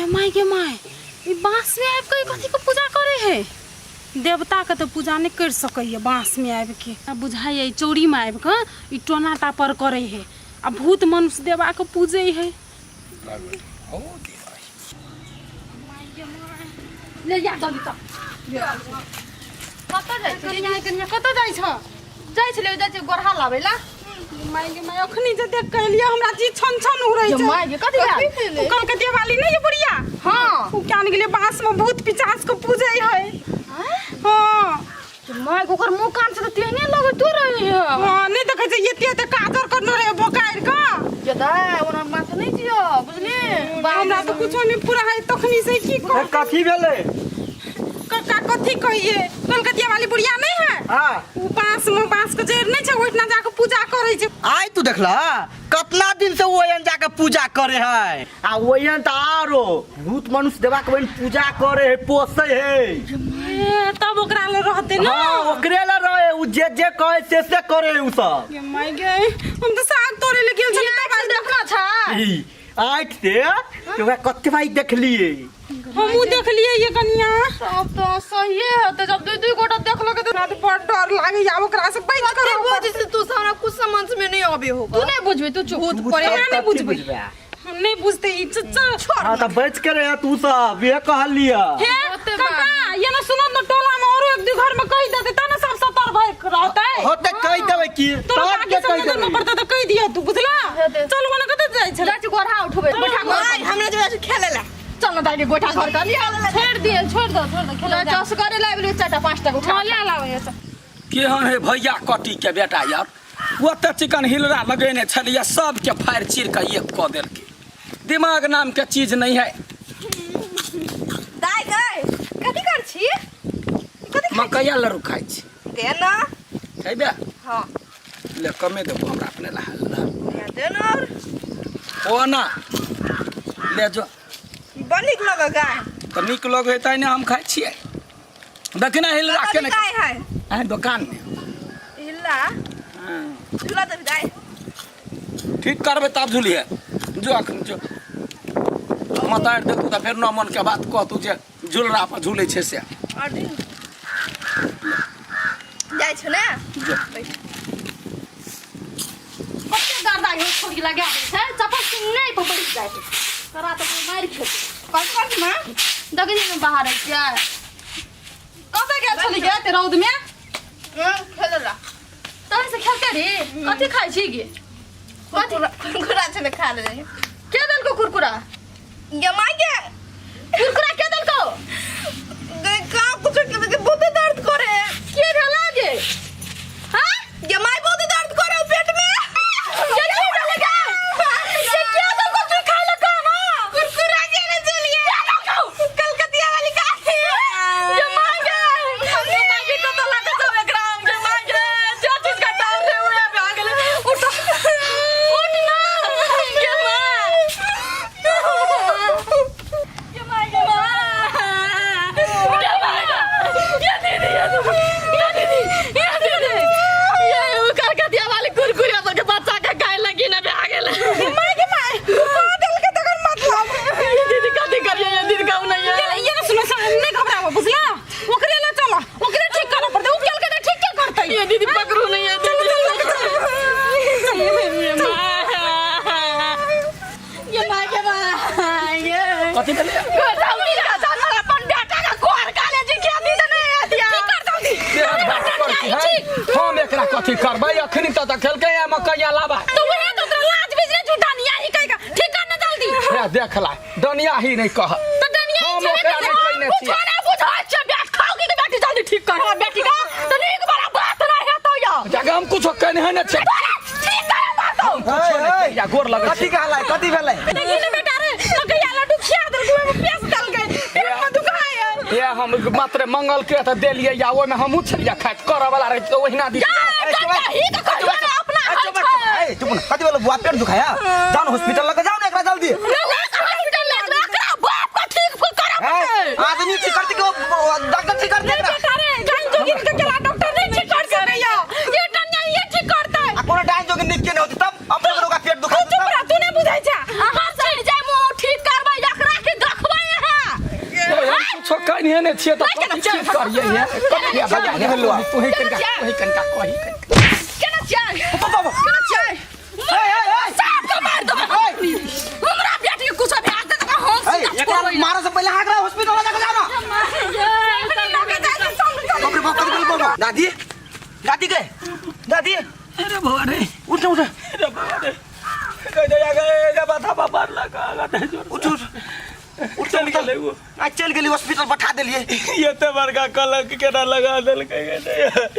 गे माय गे माय, ई बाँस में आबि कऽ ई कथी के पूजा करे है? देवता के तऽ पूजा नहि करि सकैए बाँस में आबि के। आ बुझाइए ई चौरी में आबि कऽ ई टोना टापर करे है आ भूत मनुष्य देवा के पूजै है। ले जा जल्दी तऽ। कतऽ जाइ छी? कनिया कनिया कतऽ जाइ छ? जाइ छलै, जाइ छै गोरहा लाबै ला। माय गे माय, अखनी जे देख के एलियै हमरा जी छन छन उड़ै छै। माय गे, कथी भेल? ओ कलकतिया वाली नहीं है बुढ़िया? हाँ। ओ क्या निकले बांस में भूत पिचास को पूजे है। हाँ। माय गे, ओकर मुंह कान से तऽ तेहने लगैतो रहे है। हाँ, नहीं देखै छै एते एते काजर करने रहे बोकारि के। जे दाय, ओना माथ नहि दियौ, बुझली? हमरा तऽ कुछो नहीं पूरा है तखनी से की कहू। कथी भेलै? कक्का कथी कहिए, कलकतिया वाली बुढ़िया नहीं है? हाँ। उ बांस में बांस के जड़ नहीं छै, ओहिठिना जाके पूजा करै छै। आइ तू देखला कतना दिन से ओहन जाके पूजा करे है, आ ओहन तऽ आरो भूत मनुष्य देवा के बहिन पूजा करे है, पोसे है। ए, तब ओकरा ले रहते ना। हाँ, ओकरे ले रहे, उ जे जे कहे से से करे है उ सब। ये माय गे, हम तऽ साग तोड़े ले गेल छली तब आइ देखना छै। ई, आँखि से तऽ ओकरा कते भाई देखलिए। हमहूँ देखलिए ये कनिया। तब तो सहिए हेतै, जब दुई दुई गोटा देखलक तऽ हमरा तऽ बड़ डर लागैया, आब ओकरा से बचि कऽ रहऽ बुझै छी तू सब, हमरा कुछ समझ में नहीं आबे होगा। तू नहीं बुझबी, तू चुप। भूत तू परे सब नहि कथी बुझबै। बुझबै? हम नहीं बुझते ई चचा। छोड़। हाँ, तऽ बचि के रह तू सब, ये कहलिए। हे ओते काका, बात। ये ना सुनो न, टोला में औरो एक दू घर में कहि देतै तब ने सब सतर भए के रहतै। होते कहि देबै की? तोरा सबके काकी सब कहि नजर में देबै। पड़तै तऽ कहि दिअ तू, बुझला? हेतै। चल ओना कतऽ जाइ छलै? जाइ छी गोरहा उठबै, गोठा घर। माय, हमरा जो खेले ला। चल ना दाई के गोठा घर कर लिया। छोड़ दिए, छोड़ दो, छोड़ दो, खेले जा। चस करे लाबि ले चारटा पांचटा उठा। हां, ले लाबै अच्छा। केहन है भैया कटी के बेटा यार, ओते चिकन हिलरा लगेने छलियै, सबके फाड़ि चीर के एक कऽ देलकै। दिमाग नाम के चीज नहीं है। दाई गई, कथी कर छी? कथी? मकैया लड्डू खाइ छी। दे ना। खैबे? हाँ। ले कमे देबो, हमरा अपने ला ला। दे ना और। ओ ना ले जो। बड़ नीक लगे गाय। तऽ नीक लगे तै ने हम खाइ छियै। देखी ना हिलरा कतऽ केने बिकाय है? आँय, दोकान में। हिलरा? हाँ। झूला देबी दाई। ठीक करबै तब झूलिहे। जो अखन जो। मतारि देतू तऽ फेर न मन के बात कहतू जे झूलरा पर झूलै छै से। और दिन जाइ छौ ने? जो। कते गर्दा हो छोड़ी लगा दै छै, चपक से नहि पर बढ़ि जाइ छै। तोरा तऽ मारि खेतै। कथी करती माँ? देखै छी ने बाहर छियै। कतऽ गेल छली गे एते रौद में? खेले ला। तोरे से खेलते रे? कथी खाइ छी गे? कुरकुरा, कुरकुरा छलै खा ले। के देलको कुरकुरा? गे माय गे। कुरकुरा के देलको? गे का कुछ के के बहुत दर्द करे। के भेला गे? हां? गे माय बहुत दर्द करे पेट में। गे के भेला गे? गे के देलको तू खाइ लगा ना? कुरकुरा के ने चलिए। के देलको? कलकतिया वाली का। गे माय गे। गे माय गे कत लागे सब एकरा गे माय गे। जे चीज का टार रे उहे भए गेलै। उठ। उठ ना। गे माय। गे माय गे माय। गे माय गे। ये दीदी, ये दीदी, ये दीदी, ये दीदी। ये उ कलकतिया वाली कुरकुरिया सबके बच्चा के खाय लगी ना भए गेलै। माय गे माय, कह देलकै तकर मतलब। ये दीदी कथी करियै, ये दीदी कहू नहीं ये ये ना सुनो, नहीं घबराबो, बुझला? ओकरे ले चलो, ओकरे ठीक करऽ पड़तै। उ केलकै तऽ ठीक के करतै? ये दीदी पकड़ू नहीं, ये दीदी। ये माय, ये माय के माय, ये। कथी भेलै? गजौनी गजौनी अपन बेटा के गोर काले जी खेती तऽ नहि आती है। ठीक कर जल्दी। तेहन बात करती है? हम एकरा कथी करबै? अखनी तऽ देखेलकै या मकैया लाबा। तो वहे तो तोरा लाज बिजने झूठा नहीं आई कहेगा। ठीक कर ना जल्दी। हे देख ला, डनिया ही नहीं कह। तो डनिया ही हम छेबे ओकरा करे। नहि कहिने कुछ छियै। नहि बुझै छै, बेट खाओगी के बेटी जल्दी ठीक कर हमर बेटी का तऽ नीक बड़ा बात नहि हेतौ यौ। जाके हम कुछो कहने नहि छियै। तोरा ठीक करे पड़तौ। कुछो नहि कहिया, गोर लगै कथी छी। कहलै? कथी भेलै? देखी ने बेटा रे, मकैया लड्डू खिया देलकै, ओहिमे पेश देलकै, पेट में दुखाय है। हे हम मात्र मंगल के तऽ देलियै या ओहिमे हमहूँ छलियै खाइत, करऽ वाला रहितै तऽ ओहिना दितियै। ही के कहियो ने अपना ए, चुप, चुप, ए, चुप ना। कथी भेलै बुआ? पेट दुखाया? जाओ ना हॉस्पिटल लगे, जाओ ना एकरा जल्दी। हॉस्पिटल ले जेबै, एकरा बाप के ठीक करऽ ए, पड़तै। आदमी ठीक करती कि वो डॉक्टर ठीक करती एकरा? बेटा रे, डाइन जोगिन के केला डॉक्टर नहीं ठीक कर सकैया। ये टनिया ये ठीक करतै। आ कोनो डाइन जोगिन नीक के नहीं होती तब अपने लोग का पेट दुखा तू चुप रह, तू नहीं बुझै छा। अहाँ चलि जाय मुँह ठीक करबै, एकरा के देखबै। बन्हेने छियै तऽ केना कथी छियै? ठीक करियै हे केना हे भैया हे हेलो। तू ही कनका छियै? तू ही कनका कही कनका केना छियै केना छियै साफ के मार देबै हमरा बेटी के कुछ भए जेतै तऽ हम ए, सीधा एकरा छोड़बै मारे से पहिले अहाँ हॉस्पिटल जाके जाओ ना। बाप रे बाप, कथी भेल बाबा? दादी दादी गए दादी अरे भगवान रे उठ उठ अरे भगवान रे गए गए गए गए माथा पर मार लगा लगा जोर उठ उठ उठ चल गेलै ओ आ चलि गेली हॉस्पिटल पठा देलियै एते बड़का कलंक केना लगा देलकै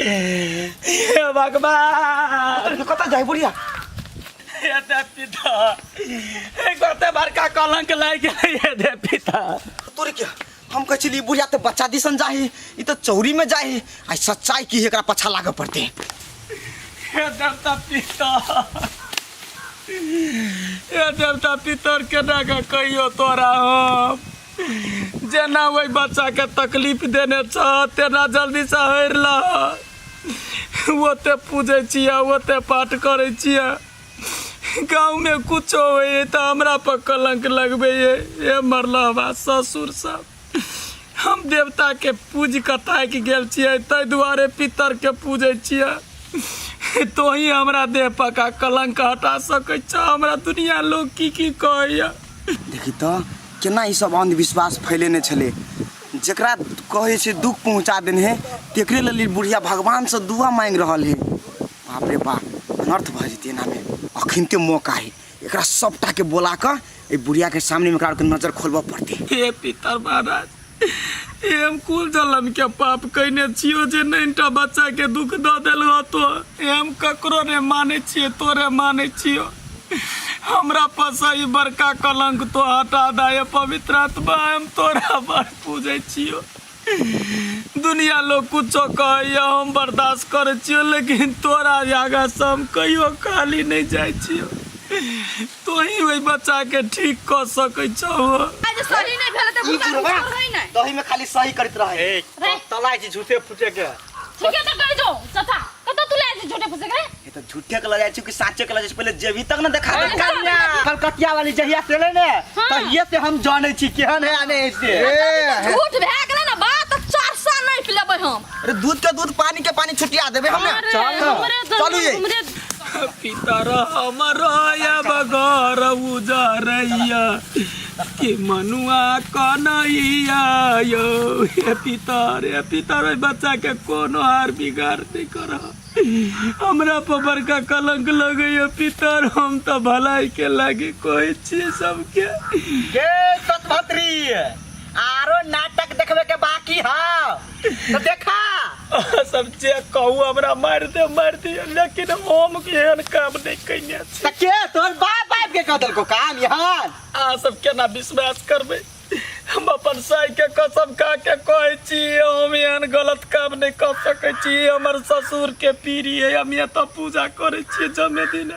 हे भगवान कतऽ जाइ बुढ़िया एते पिता कते बड़का कलंक लागि गेलै हे दे पिता तोरे के हम कहै छलियै बुढ़िया तऽ बच्चा दिसन जाही ई तऽ चौरी में जाही आ सच्चाई की है एकरा पछा लागऽ पड़तै हे देवता पिता हे देवता पितर केना के कहियो तोरा हम जेना ओहि बच्चाके तकलीफ देने छह तेना जल्दीसँ हरि लह ओते पूजै छियै ओते पाठ करै छियै गाँवमे कुछो होइ तऽ हमरा पर कलंक लगबै हे मरलहबा ससुर सब हम देवताके पूजि कऽ थाकि गेल छियै ताहि दुआरे पितरके पूजै छियै तोही हमरा देह पका कलंक हटा सकै छह हमरा दुनिया लोग की की कहैया देखी तऽ केना ई सब अंधविश्वास फैलेने छलै जकरा कहै छै दुख पहुँचा देने है तेकरे लेल ई बुढ़िया भगवानसँ दुआ मांगि रहल है बाप रे बाप अनर्थ भऽ जेतै एनामे अखनिते मौका है एकरा सबटाके बोला कऽ एहि बुढ़ियाके सामनेमे एकरा आरके नजर खोलबऽ पड़तै हे पितर महाराज हम कुल जलम के पाप कयने छियो जे नैनटा बच्चा के दुख दऽ देलहो तो हम ककरो ने मानै छियै तोरे मानै छियो हमरा पास ई बड़का कलंक तो हटा दे पवित्र आत्मा हम तोरा बड़ पूजै छियो दुनिया लोग कुछो कहैया हम बर्दाश्त करै छियो लेकिन तोरा आगाँ से हम कहियो खाली नहि जाइ छियो तोही ओहि बच्चा के ठीक कऽ सकै छहो आज सही नहि भेल तऽ ई भूखा बुढ़वा भूखल है नहि दही में खाली सही करैत रहे रे तलाइ छी झूठे फूटे के ठीक है तो कह जो चाचा कतौ तू ले आइ झूठे फूसे के रे ये तो झूठे के लऽ जाइ छी कि साचे के लऽ जाइ छी पहिले जेबी तक न देखा दे कन्या कलकतिया वाली जहिया से ले ने तहिये से हम जानै छी केहन है आ नहीं से झूठ भए गेलै ने बात तऽ 400 नहि पिलेबै हम अरे दूध के दूध पानी के पानी छुटिया देबे हम ने अरे चल। हमरे चलू ये। हमरे पितर हमर घर उजरैया कि मनुआ कनैया यौ हे पितर हे पितर ओहि बच्चाके कोनो हार बिगाड़ नहि करह हमरा पर बड़का कलंक लगैया पितर हम तऽ भलाइके लागी कहै छियै सबके गे सतभत्री आरो नाटक देखबे के बाकी हा तो देखा सब जे कहू हमरा मारि दे मारि दिअ लेकिन हम एहन काम नहि कयने छी त के तोर बाप बाप के कह देलको काम यहाँ अहाँ सब केना विश्वास करबै हम अपन साई के कसम खा के कहै छी हम एहन गलत काम नहि कऽ सकै छी हमर ससुर के पीढ़ी है हम एतऽ पूजा करै छियै जमे दिन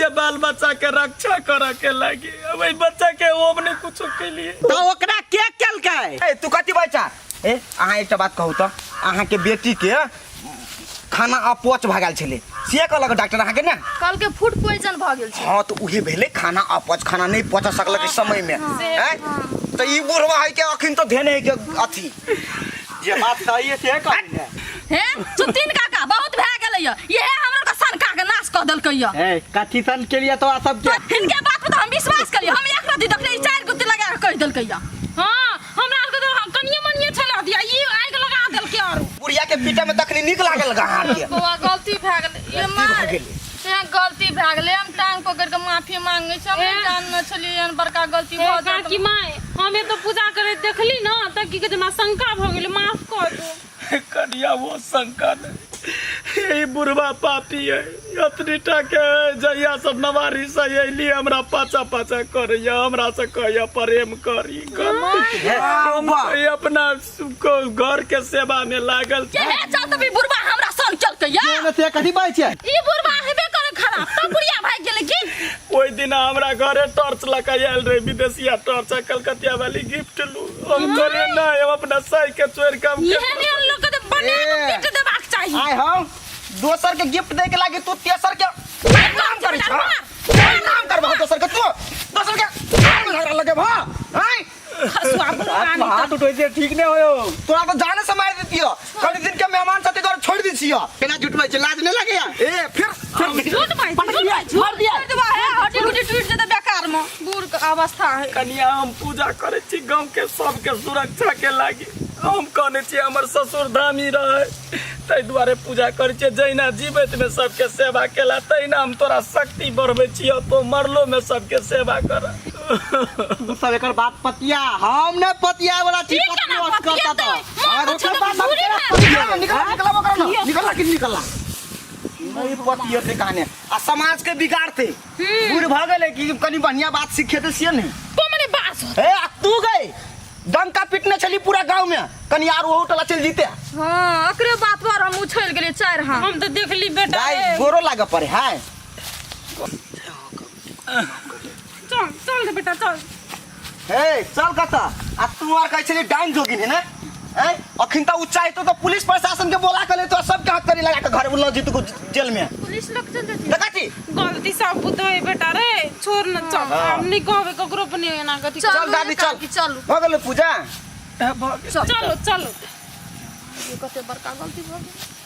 जे बाल बच्चा के रक्षा करऽ के लागी ओहि बच्चा के हम नहि कुछो केलिए तो ओकरा के केलकै ए तू कथी बच्चा ए अहाँ एकटा बात कहू तऽ अहाँके बेटीके खाना अपच भए गेल छलै से कहलक डॉक्टर अहाँके ने कहलकै फूड पॉइजन भऽ गेल छै हाँ तऽ उहे भेलै खाना अपच खाना नहि पचा सकलक एहि समयमे आँय तऽ ई बुढ़वा है के अखन तो धेने है के अथी जे बात सही है से कहली ने हे चुतिन काका बहुत भए गेलै ये इहे हमरो के सनका के नाश कऽ देलकै ये ए कथी सन के लिए तो सब के तो हिनके बात पर तो हम विश्वास करिए हम एक रत्ती देखलियै ई चारि गुत्ती लगा के कहि देलकै ये हाँ हमरा आरके तऽ कनिये मनिये छलै दिया ई आगि लगा देलकै आरो बुढ़िया के पीटे में तखनी नीक लागल अहाँ के बौआ गलती भए गेलै ये माँ भए गेलै। यहाँ गलती भए गेलै हम टांग पकड़ि कऽ माफी मांगै छी हम नहि जानने छलियै एहन बड़का गलती हे भऽ जायत काकी माय हम एतऽ पूजा करैत देखली ने तऽ की कहै छै हमरा शंका भऽ गेलै माफ कऽ दू कनिया वो शंका नहीं यही बुढ़वा पापी है अतनी टा के है जहिया सब नवारी से अयली हमरा पाचा पाचा करैया हमरा से कहैया प्रेम करी कर। हम कहिया अपना घर के सेवा में लागल ये हे चल तभी बुढ़वा हमरा सन केलकै ये ने से कथी बाजै छै ई बुढ़वा हेबे करे खराब तब बुढ़िया भागि गेलै की ओहि दिन हमरा घरे टॉर्च लऽ के आयल रहे विदेशिया टॉर्च आ कलकतिया वाली गिफ्ट लू हम कहलियै नहि हम अपना साई के चोरि के हम इहे ने लोग के तऽ बना के ए। पीट देबाक चाही आय हम दोसर के गिफ्ट दे के लागी तू तेसर के काम करै छ काम करबह दोसर के तू दोसर के झगड़ा लगे भा आय खसुआ बुढ़वा हाथ हाथ उठै छै ठीक नहि होयो। तोरा तो जाने से मार देती हो। कल दिन के मेहमान साथे तोरा छोड़ दी छियो। केना झूठ बाजै छै, लाज नहि लगैया? ए फिर फिर झूठ बाजै झूठ बाजै मार दिया। देबा है हड्डी गुड्डी टूट जेतै बेकार में बूढ़ के अवस्था है। कनिया हम पूजा करै छी गाँव के सबके सुरक्षा के लागी। हम कहने छी हमर ससुर धामी रहे ताहि दुआरे पूजा करै छियै। जहिना जीवैत में सबके सेवा केला तहिना हम तोरा शक्ति बढ़बै छियौ, तो मरलो में सबके सेवा कर। तू सब एकर बात पतिया, हम नहि पतिया वाला छी। ठीक है ना, पतिया पतिया करता तो। तो। माँ और तो ओकर बात हम पूरी केना बात। पतिया? निकला निकला ओकरा ना निकला कि निकला नहीं पतियते कहानी आ समाज के बिगाड़ते। बूढ़ भ गेलै कि कनी बढ़िया बात सिखेते से नहीं। तो मने बास होते। ए आ तू गई डंका पिटने छली पूरा गांव में, कनी यार ओहू टोला चल जीते। हाँ एकरे बात पर हम उछल गेलियै चारि हाथ। हम तो देखली बेटा दाई रे। गोरो लागे पड़े है। चल चल रे बेटा चल। हे चल कता आ तू आर कहै छली डाइन जोगिन है ना? हैं अखिन त उ चाहतो तो पुलिस प्रशासन के बोला के ले तो सबके हाथ करी लगा के घर में ल जीत को जेल में। पुलिस लग चल जेतै। देखा छी गलती सब बुतै बेटा रे, छोड़ न चल। हम नहीं कहबे ककरो पर नहीं एना कथी। चलू चल दादी रे चल। काकी, चलू। भ गेलै पूजा। चलो चलो। ये कते बड़का गलती भऽ गेल।